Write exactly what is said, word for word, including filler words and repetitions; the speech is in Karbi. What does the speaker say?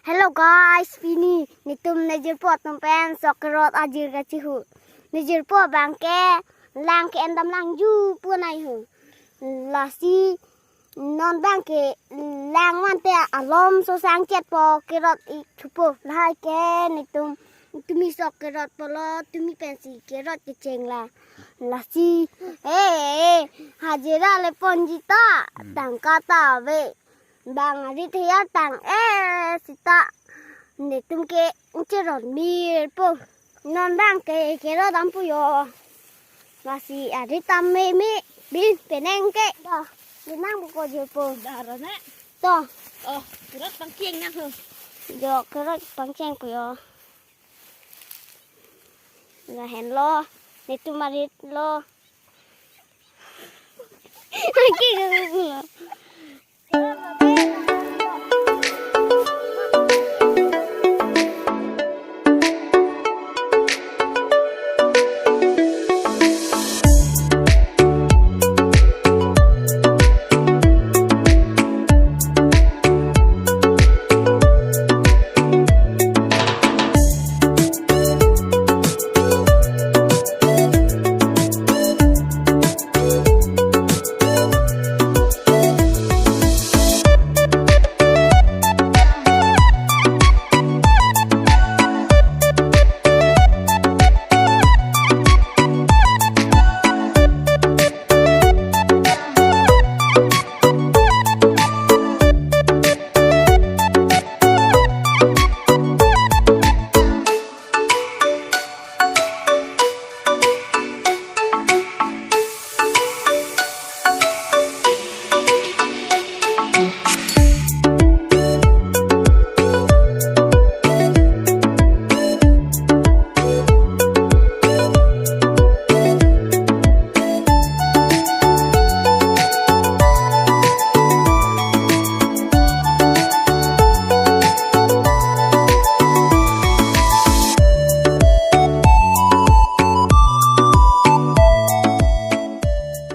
Hello guys, pini netum nejirpo atum pen sok kerot ajir kachihu. Nejirpo abangke lang ke-en dam lang ju pu nai hu. Lasi non abangke lang vante alom so sang chetpo, kerot ik thupo. Lahai ke netum, tumi sok kerot pulo, tumi pensi kerot kecheng la. Lasi, eh, eh, hajira le ponji ta, tangka ta ave. Bang arit heyar tang-e seta netum ke cherot mirpo. Non abangke kerot dam pu jo. Lasi arit tame me bin penang ke. Dah, binang buko jirpo. Dah, rana. To. Oh, kerot pangcheng nang ho. Jo, kerot pangcheng pu jo. Lahenlo, netum arit lo. Aki lo.